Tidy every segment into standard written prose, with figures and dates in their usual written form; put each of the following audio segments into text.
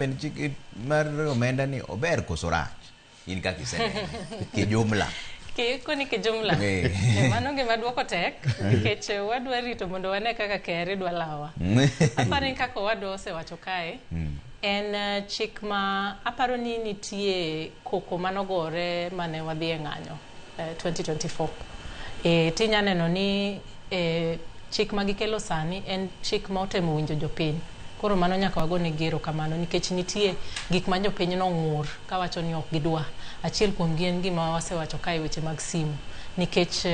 En chik mar omenda ni ober koso rach? In kaka isenene kijumla. Koni kijumla. Mano gima duoko tek nikech wadwa rito mondo wane kaka KRA dwa lawa. Aparo ni kaka owadwa osewacho kae, en chik ma aparo ni nitie koko manogore mane wadhi e ng'anyo 2024. Tinya neno ni chik ma gikelo sani en chik ma otemo winjo jopiny. Koro mano nyaka wagonegi erokamano nikech nitie gik ma jopiny nong'ur kawacho ni ok gidwa. Achiel kuom gi en gima wasewacho kae, weche mag simu. Nikech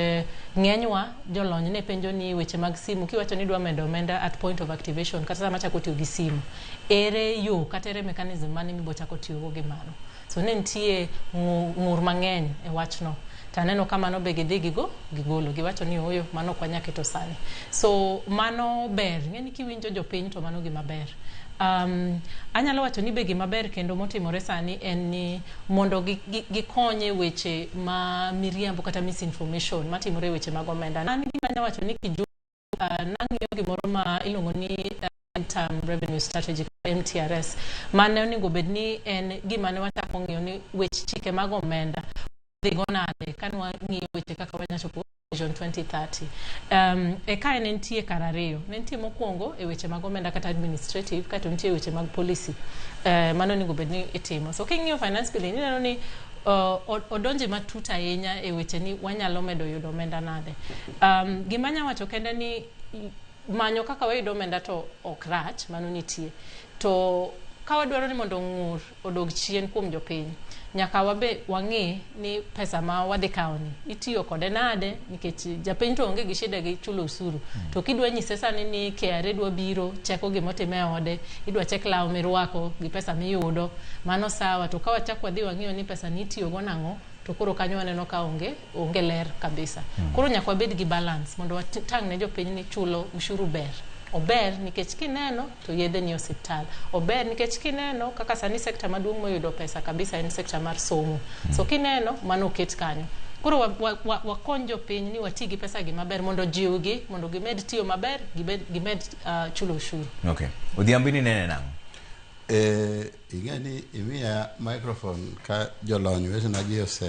ng'enywa jolony ne penjo ni weche mag simu kiwacho ni idwa medo omenda at point of activation kata sama chako tiyo gi simu, ere yo kata ere mechanism mane mibo chako tiyogo gi mano. So ne nitie ng'ur mang'eny e wachno. To aneno ka mano be gidhi gigo gigolo. Giwacho ni ooyo, mano ok wanyal keto sani. So mano ber. Ing'e ni kiwinjo jopiny to mano gima ber. Anyalo wacho ni be gima ber kendo motimore sani en ni mondo gikony e weche ma miriambo kata misinformation matimore e weche mag omenda. An gima anyalo wacho ni nang'iyo gimoro ma iluongo ni Term Revenue Strategy, MTRS, mane onego bed ni en gima ne wachako ng'iyo ni weche chike mag omenda dhi go nade ka wang'iyo weche kaka wanya chopo Vision 2030. E kae ne nitie kar ariyo. Ne nitie mokwongo e weche mag omenda kata administrative, kaeto nitie weche mag policy. Mano onego bed ni itimo. So king'iyo finance bill ineno ni odonje matut ahinya e weche ni wanyalo medo yudo omenda nade. Gima anya wacho kende ni manyo kaka wayudo omenda to ok rach, mano nitie. To ka wadwaro ni mondo ng'ur odog chien kuom jopiny, nyaka wabe wang'i ni pesa ma wadhi kawo ni itiyo kode nade, nikech japiny to onge gi shida gi chulo osuru. To kidwa nyise sani ni KRA dwa biro cheko gimotim e ode, idwa chek law mirwako gi pesa miyudo, mano sawa. To ka wachak wadhi wang'iyo ni pesa ni itiyo go nang'o, to koro kanyo waneno ka onge ler kabisa. Koro nyaka wabed gi balance mondo watang' ne jopiny ni chulo ushuru ber. Ober nikech kineno to yedhe ni osiptal. Ober nikech kineno kaka sani sekta maduong' moyudo pesa kabisa en sekta mar somo. So kineno mano oket kanyo. Koro wakony jopiny ni wati gi pesa gi maber mondo jiwgi mondo gimed tiyo maber, gimed chulo ushuru. Okay. Odhiambo, inene nang'o? Ing'e ni imiya microphone ka jolony wetena gi ose